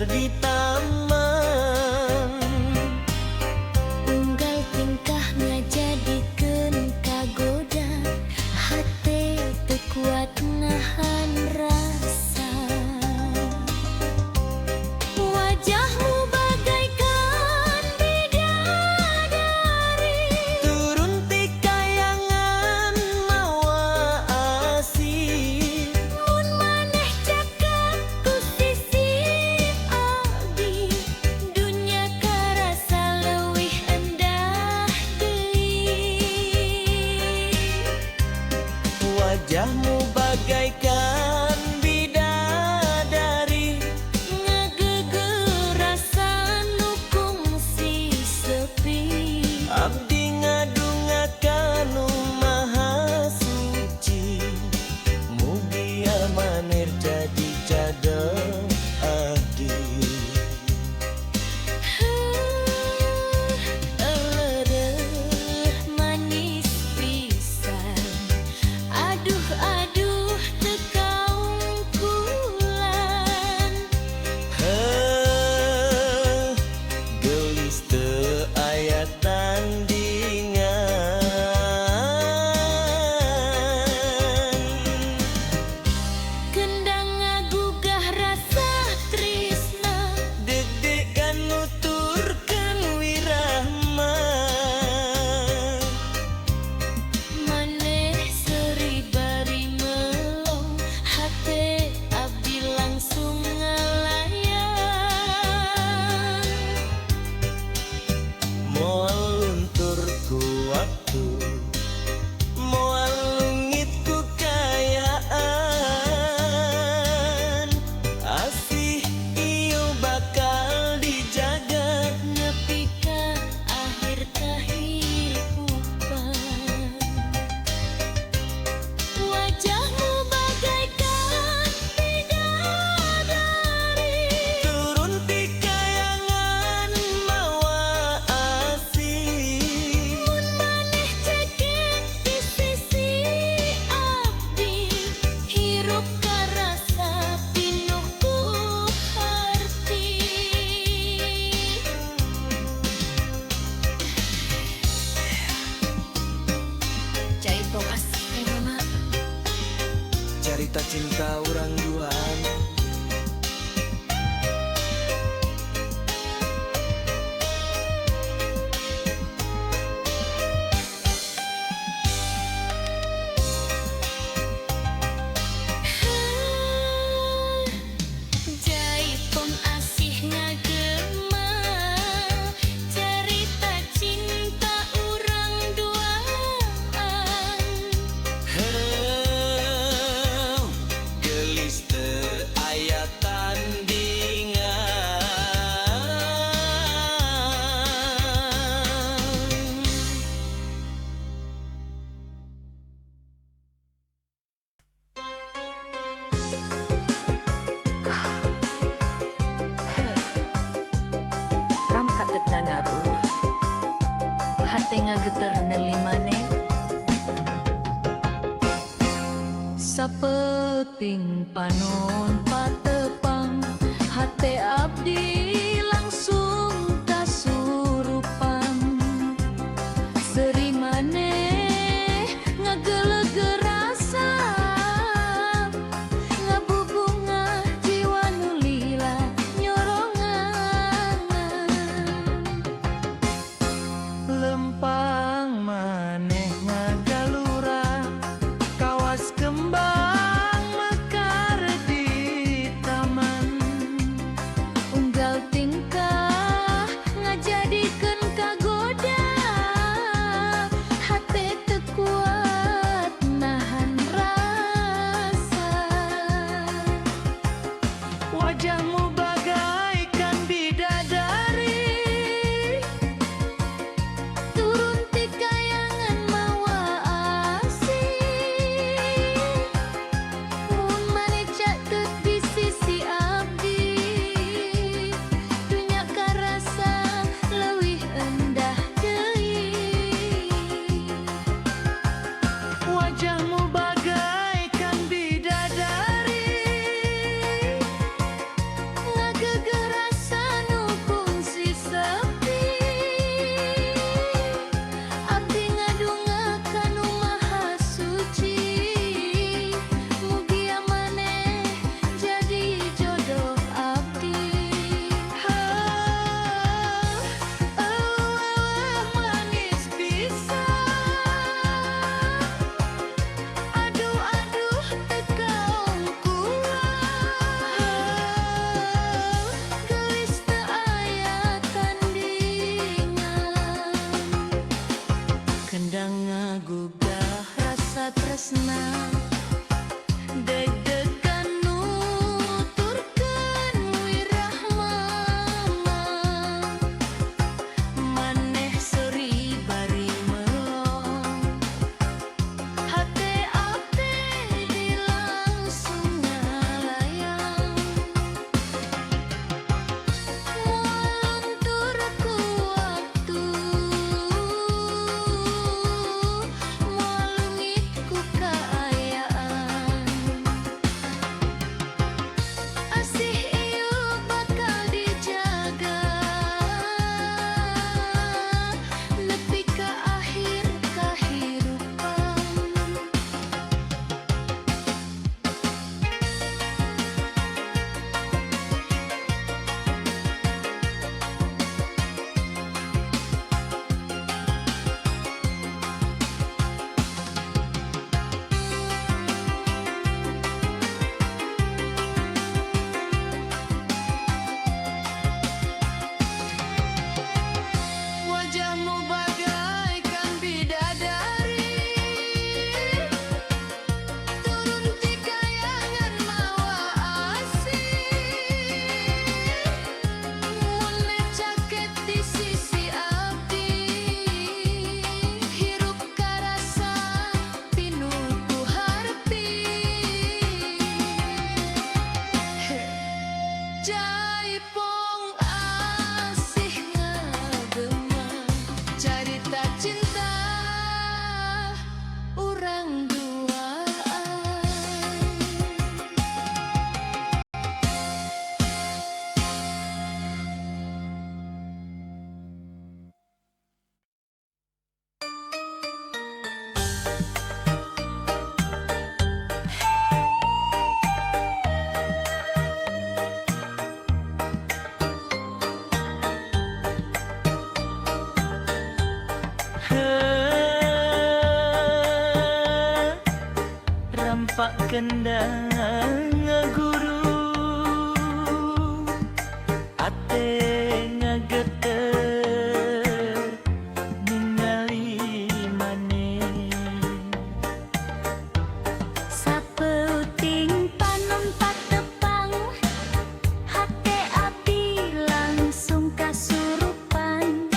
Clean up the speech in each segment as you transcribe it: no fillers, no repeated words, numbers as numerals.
mekar di taman. Unggal tingkah ngajadikeun kagoda, hate teu kuat nahan rasa. Wajahmu bagaikan bidadari, Turun ti kayangan mawa asih. Mun maneh caket ku sisi abdi, dunya karasa leuwih endah deui. Wajahmu bagaikan bidadari, Ngageugeur rasa nu kungsi sepi. Abdi ngadunga kanu maha suci, mugia maneh jadi jadeng abdi. Heuh, eureureuh manis pisan. Aduh aduh, teu kaungkulan. Heuh, geulis teu aya tandingan. Kendang ngagugah rasa trisna, Deg-degan nuturkeun wirahma. Maneh seuri bari melong, hate abdi langsung ngalayang. Moal luntur ku waktu, moal leungit ku kaayaan. Asih ieu bakal dijaga, nepi ka akhir kahirupan. Wajahmu bagaikan bidadari, Turun ti kayangan mawa asih. Mun maneh caket di sisi abdi, hirup karasa pinuh ku harti. Jaipong asih mama. Carita cinta urang duaan, Jaipong asih ngagema, carita cinta urang duaan. Heuh, geulis teu aya tandingan. Ram katet nangaruh, hate ngageter neuli maneh. Sapeting panon patepang, hate abdi langsung kasurupan. Seuri maneh ngagelegeur rasa, ngabubungah jiwa nu lila nyorongan. Lempang maneh ngagalura, kawas kembang mekar di taman. Unggal Jaipong asih ngagema carita cinta urang duaan. Heuh, rampak kendang ngaguru, ate ngageter ningali maneh. Sapeuting panon patepang, hate abdi langsung kasurupan.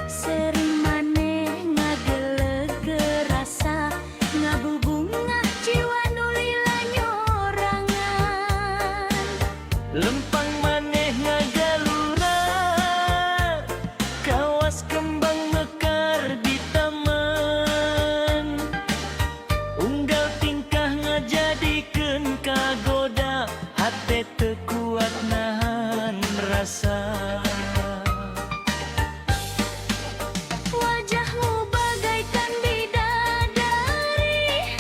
Seuri maneh ngagelegeur rasa, ngabubungah jiwa nu lila nyorangan. Lempang maneh ngagalura, kawas kembang mekar di taman. Unggal tingkah ngajadikeun kagoda, hate teu kuat nahan rasa. Wajahmu bagaikan bidadari,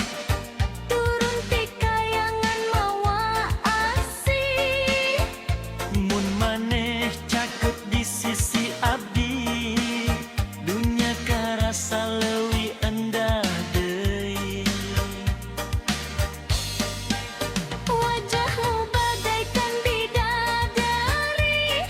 turun ti kayangan mawa asih. Mun maneh caket di sisi abdi, dunya karasa leuwih endah deui. Wajahmu bagaikan bidadari,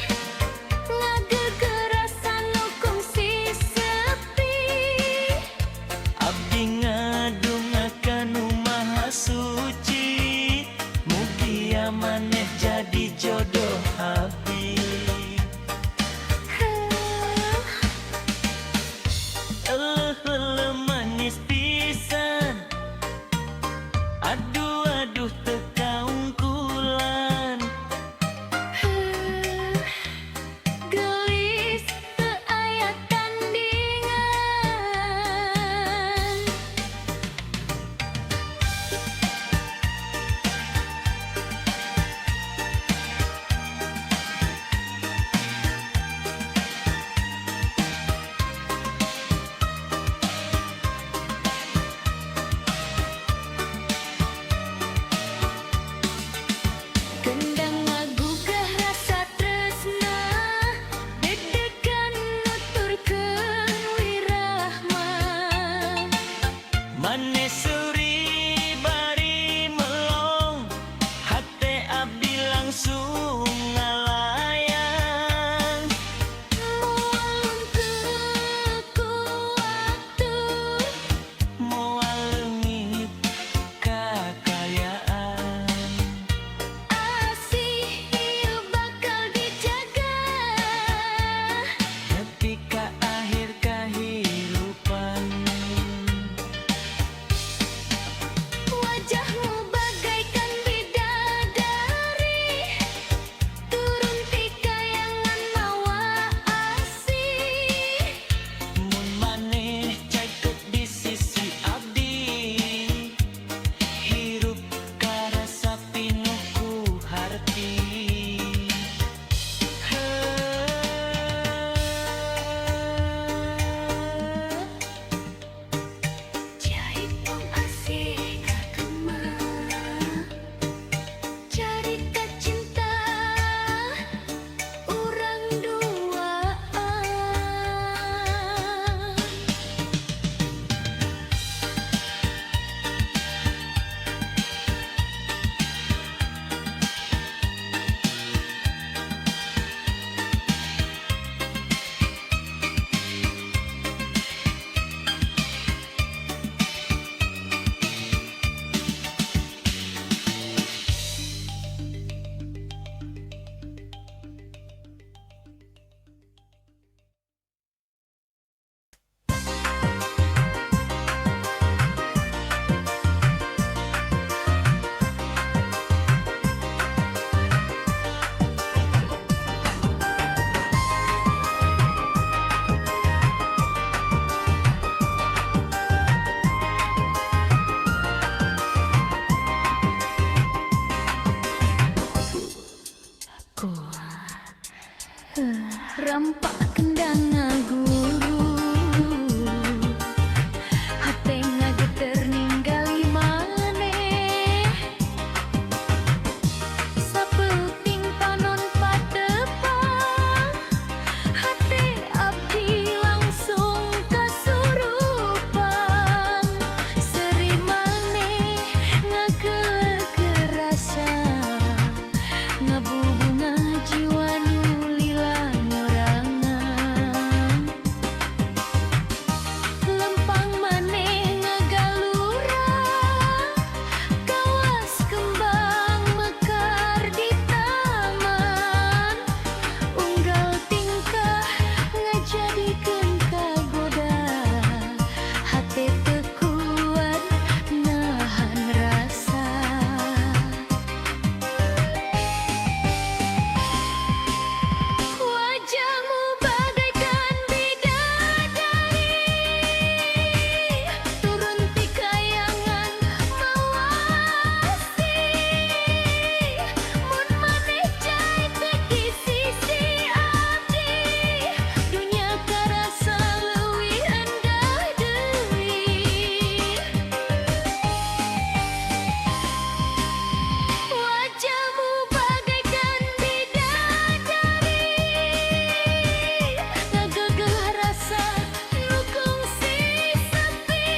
Rampak kendang ngaguru, hate ngageter ningali maneh. Sapeuting panon patepang, hate abdi langsung kasurupan. Seuri maneh ngagelegeur rasa, ngabubunga jiwa nu lila nyorangan. Lempang maneh ngagalura, kawas kembang mekar di taman. Unggal tingkah ngajadikeun kagoda, hate teu kuat nahan rasa. Wajahmu bagaikan bidadari, turun ti kayangan mawa asih. Mun maneh caket di sisi abdi, dunya karasa leuwih endah deui. Wajahmu bagaikan bidadari, ngageugeuh rasa nu kungsi sepi.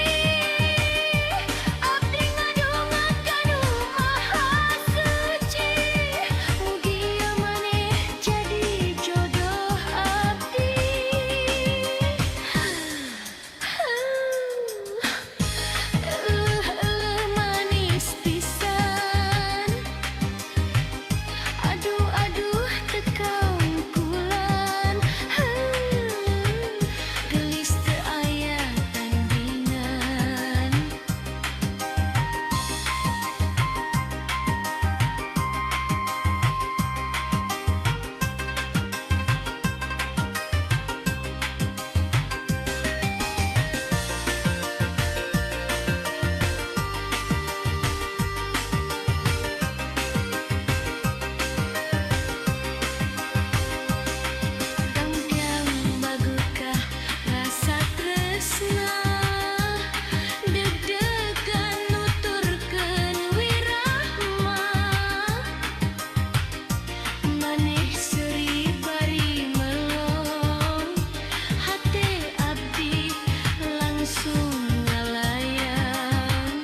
Abdi ngadonga ka Nu Maha Suci, mugia maneh jadi jodoh abdi. Euleuh euleuh manis pisan, aduh aduh teu kaungkulan. Geulis teu aya tandingan. Dangdang bagukah rasa tresna, deg-degan nuturkeun wirahma. Maneh seuri bari melong, hate abdi langsung ngalayang.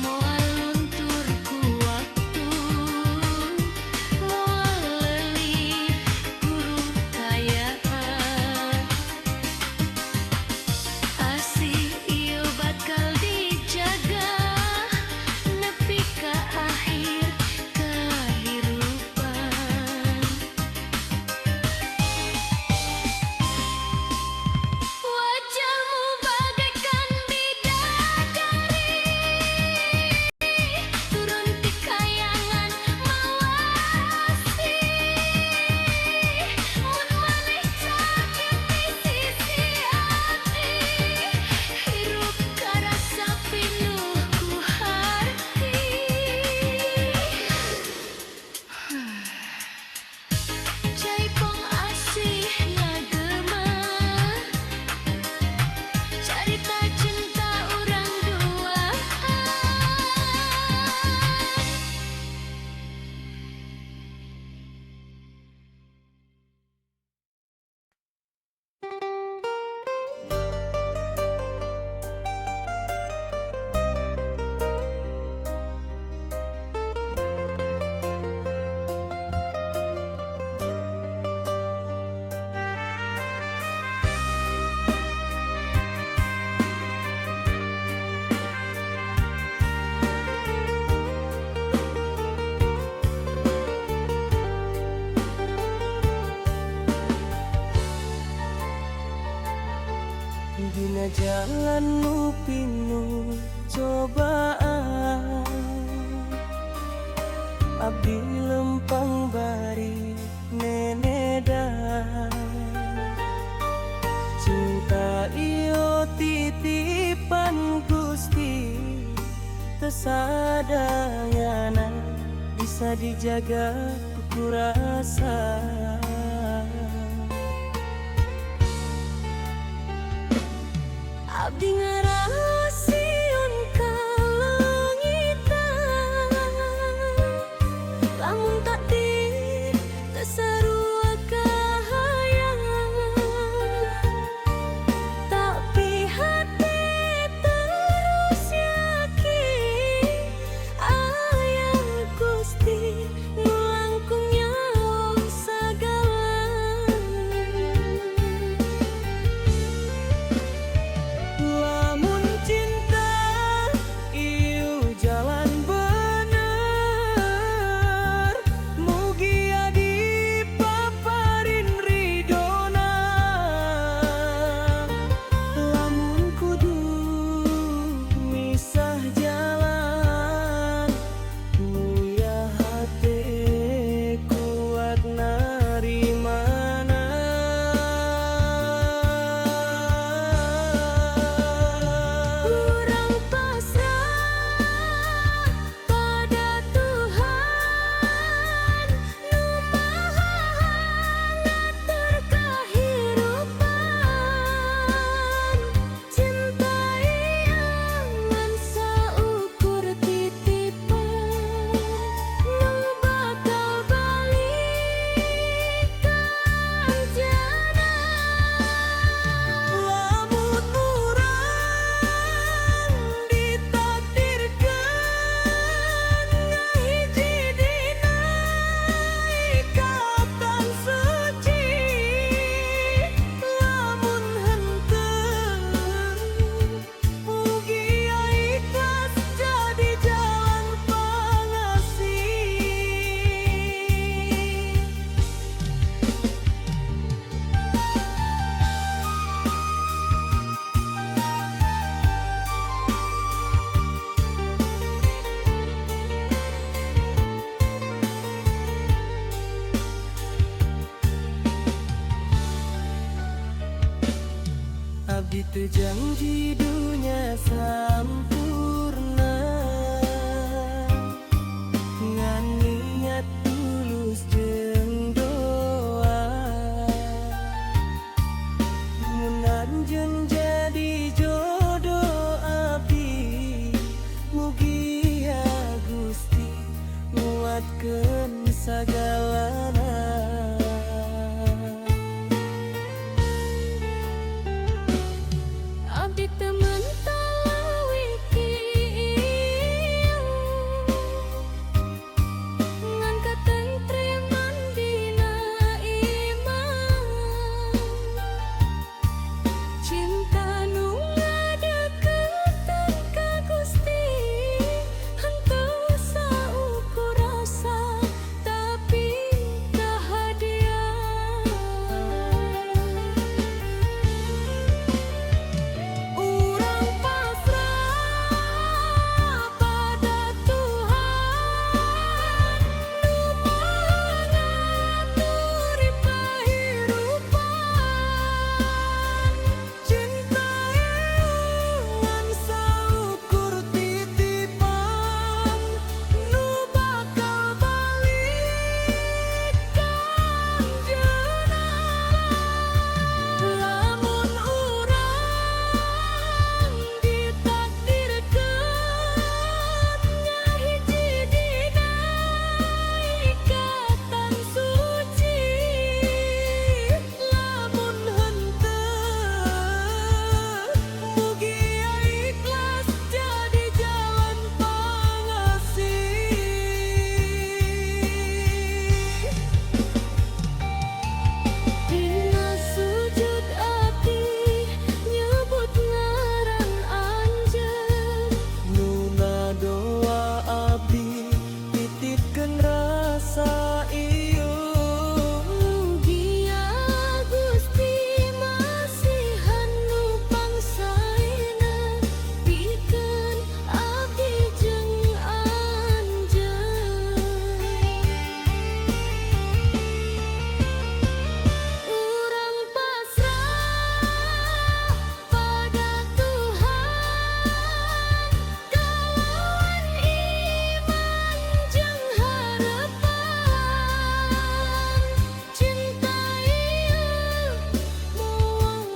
Moal luntur ku waktu, moal leulit guru kaayaan. Asih ieu bakal dijaga nepi ka akhir kahirupan. Wajahmu bagaikan bidadari, turun ti kayangan mawa asih. Mun maneh caket di sisi abdi, hirup karasa pinuh ku harti. Jaipong asih ngagema, carita cinta urang duaan. Dina jalan nu pinuh cobaan, abdi lempang bari nenedan. Cinta ieu titipan Gusti, teu sadayana bisa dijaga ku rasa. Abdi teu janji dunya sampurna, ngan niat tulus jeung doa. Mun anjeun jadi jodoh abdi, mugia Gusti nguatkeun sagalana. Abdi teu menta leuwih ti ieu, ngan katentreman dina iman. Cinta nu ngadeuketan ka Gusti henteu saukur rasa tapi kahadian. Urang pasrah pada Tuhan nu Maha ngatur pahirupan. Cinta ieu ngan saukur titipan nu bakal balik ka anjeunna. Lamun urang ditakdirkeun ngahiji dina ikatan suci, Lamun henteu, mugia ikhlas jadi jalan pangasih. Dina sujud abdi nyebut ngaran anjeun. Nuna doa abdi titipkeun rasa ieu. Mugia Gusti masihan nu pangsaena pikeun abdi jeung anjeun. Urang pasrah pada Tuhan kalawan iman jeung harapan. Cinta ieu moal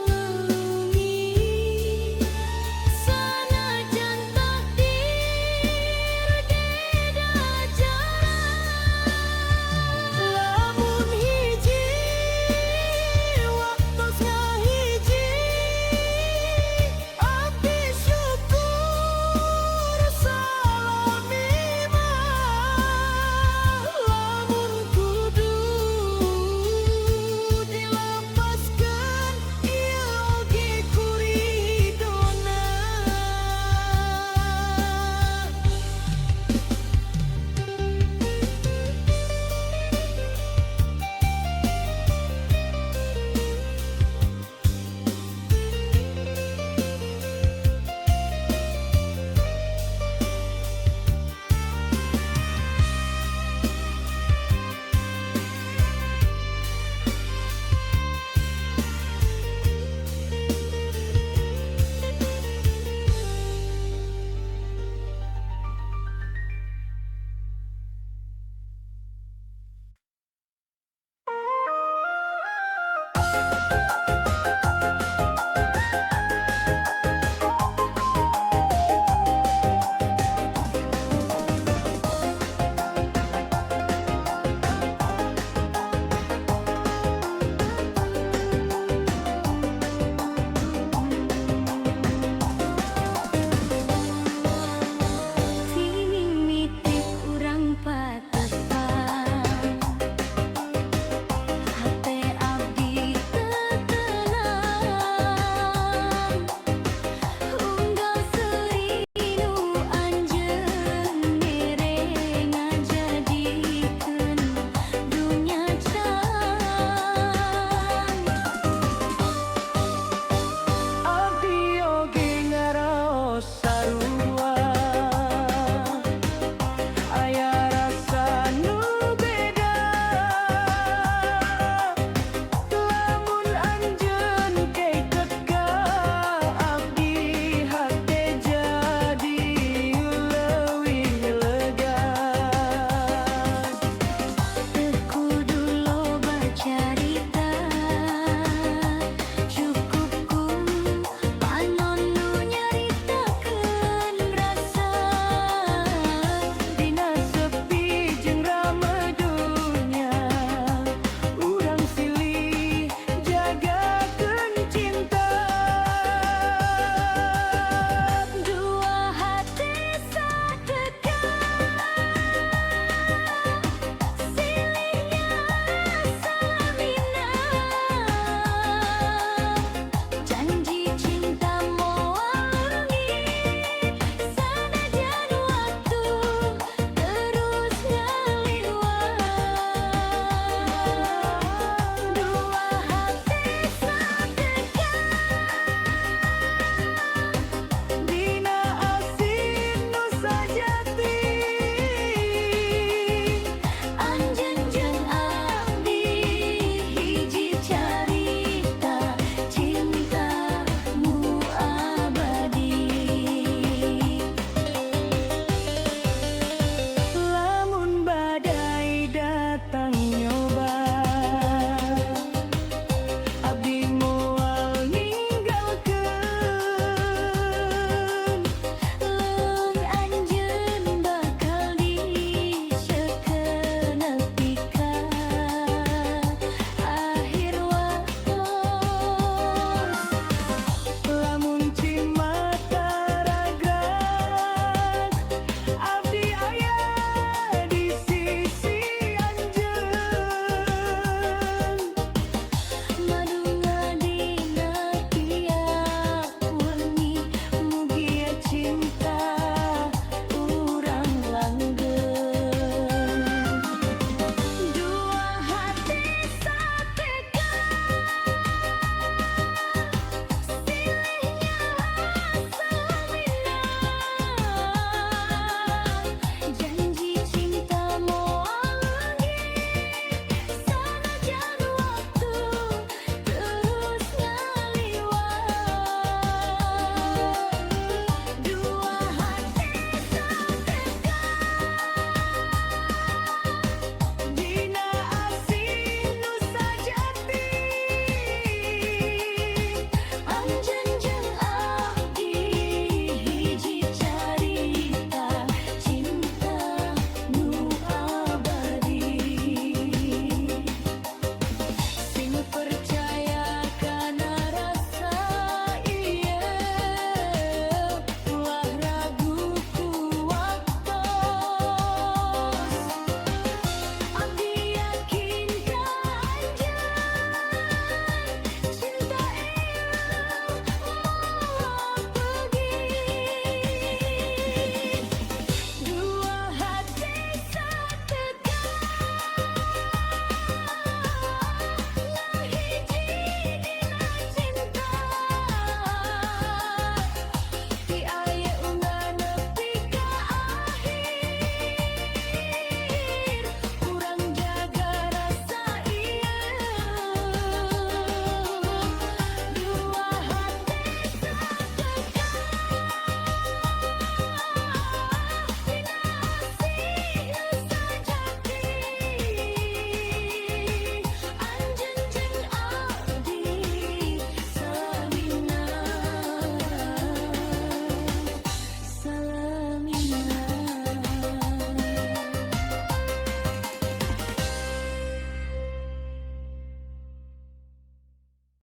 leungit sanajan takdir beda jalan. Lamun hiji waktos ngahiji, abdi syukur salami mah. Lamun kudu dilepaskeun, ieu oge ku ridona.